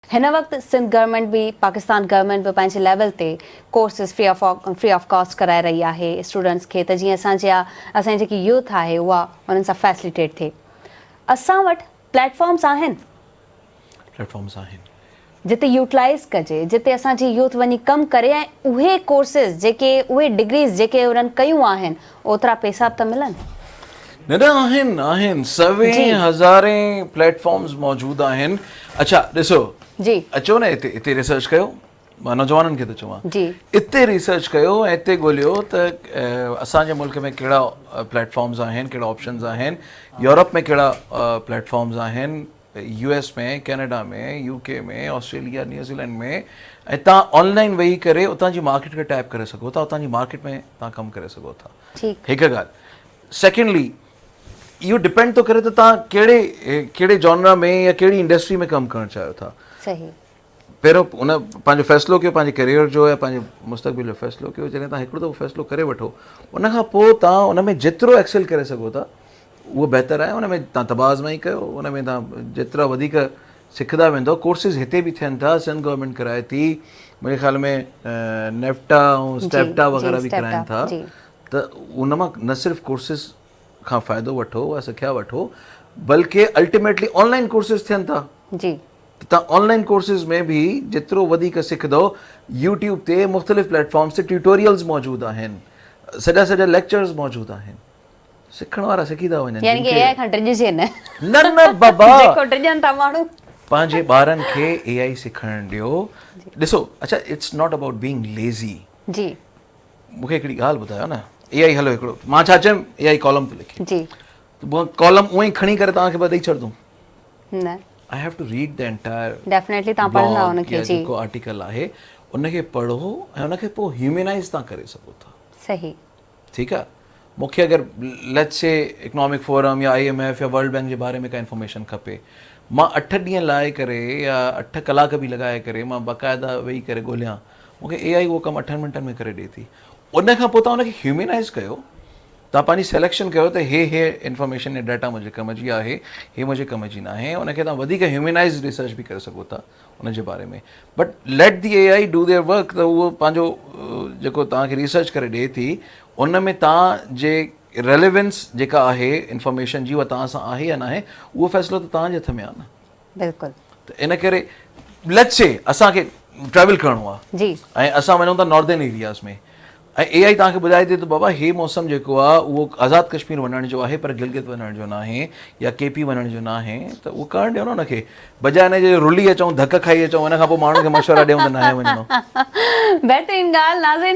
هن وقت سنڌ گورنمينٽ به پاڪستان گورنمينٽ به پنهنجي ليول تي courses free of free of cost ڪرائي رهي آهي اسٽوڊنٽس کي ته جيئن اسان جا اسان جي جيڪي يوٿ آهي اها انهن سان فيسليٽيٽ ٿئي اسان وٽ پليٽ فارمس آهن پليٽ فارمس آهن جتي يوٽلائز ڪجي جتي اسان جي يوٿ وڃي ڪم ڪري ۽ اهي ڪورسز جيڪي اهي ڊگريز جيڪي انهن ڪيون آهن اوترا پيسا به ته ملن. نه نه آهن آهن سوين هزارين پليٽ فارمز موجود آهن اڇا ڏسو جي اچو نه هتي هتي ريسرچ ڪيو مان نوجوانن کي ٿو چوان جي اتي ريسرچ ڪيو ۽ اتي ڳوليو ته اسان جي ملڪ ۾ ڪهڙا پليٽ فارمز آهن ڪهڙا آپشنز آهن يورپ ۾ ڪهڙا پليٽ فارمز آهن U S ۾ Canada ۾ U K ۾ Australia New Zealand ۾ ۽ تان آن لائن ويهي ڪري اتان جي مارڪيٽ کي ٽيپ ڪري سگهو ٿا اتان جي مارڪيٽ ۾ تان ڪم ڪري سگهو ٿا هڪ ڳالهه سيڪنڊلي اهو ڊپينڊ ٿو ڪري ته تان ڪهڙي ڪهڙي جانرا ۾ يا ڪهڙي انڊسٽري ۾ ڪم ڪرڻ چاهيو ٿا صحيح پهريون ان پنهنجو فيصلو ڪيو پنهنجي ڪيريئر جو يا پنهنجي مستقبل جو فيصلو ڪيو جڏهن تان هڪڙو دفعو فيصلو ڪري وٺو ان کان پوء تان ان ۾ جيترو ايڪسل ڪري سگهو ٿا اهو بهتر آهي ان ۾ تان طبع آزمائي ڪيو ان ۾ تان جيترا وڌيڪ سکندا ويندو ڪورسز هتي به ٿين ٿا سنڌ گورنمينٽ ڪرائي ٿي منهنجي خيال ۾ نيفٽا ۽ اسٽيپٽا وغيره به ڪرائن ٿا ته ان مان نه صرف ڪورسز کان فائدو وٺو يا سکيا وٺو بلڪه الٽيميٽلي آن لائن ڪورسز ٿين ٿا جي ته توهان آن لائن ڪورسز ۾ به جيترو وڌيڪ سکندؤ يوٽيوب تي مختلف پليٽ فارمز تي ٽيوٽوريلز موجود آهن سڄا سڄا ليڪچرز موجود آهن سکڻ وارا سکي ٿا وڃن يعني ڪي اي آء کان ڊڄجي نه نه نه بابا جيڪو ڊڄن ٿا ماڻهو پنهنجي ٻارن کي اي آء سکڻ ڏيو ڏسو اڇا it's not about being lazy جي مون کي هڪڙي ڳالهه ٻڌايو نه اي آء هلو هڪڙو مان ڇا چيم اي آء ڪالم ٿو لکي جي ڪالم اونئن ئي کڻي ڪري توهان کي ڏئي ڇڏندم نه I have to read the entire definitely توهان پڙهندا ان کي جي جيڪو آرٽيڪل آهي ان کي پڙهو ۽ ان کي پوء هيومنائز توهان ڪري سگهو ٿا صحيح ٺيڪ آ مون کي اگر ليٽس سي اڪنامڪ فورم يا I M F يا ورلڊ بينڪ جي باري ۾ ڪا انفارميشن کپي مان اٺ ڏينهن لائي ڪري يا اٺ ڪلاڪ به لڳائي ڪري مان باقاعده ويهي ڪري ڳوليان مون کي اي آئي اهو ڪم اٺن منٽن ۾ ڪري ڏئي ٿي ان کان پوء توهان ان کي هيومنائز ڪيو توهان پنهنجي سليڪشن ڪيو ته هي هي انفارميشن يا ڊيٽا منهنجي ڪم جي آهي هي منهنجي ڪم جي ناهي ان کي توهان وڌيڪ هيومنائز ريسرچ به ڪري سگهو ٿا ان جي باري ۾ but let the A I do their work ته اهو پنهنجو جيڪو توهان کي ريسرچ ڪري ڏئي ٿي ان ۾ توهان جي ريليونس جيڪا آهي انفارميشن جي اها توهان سان آهي يا ناهي اهو فيصلو ته توهان جي هٿ ۾ آهي نه بلڪل ته ان ڪري let's سي اسان کي ٽريول ڪرڻو آهي جي ۽ اسان وڃون ٿا ناردرن ايرياز ۾ ۽ اي آئي توهان کي ٻڌائي ٿي ته بابا هي موسم جيڪو آهي اهو آزاد ڪشمير وڃڻ جو آهي پر گلگت وڃڻ جو ناهي يا ڪي پي وڃڻ جو ناهي ته اهو ڪرڻ ڏيو نه ان کي بجاء ان جي رلي اچون ڌڪ کائي اچون ان کان پوء ماڻهن کي مشورا ڏيون ته ناهي وڃڻو. بهترين ڳالهه ناظرين.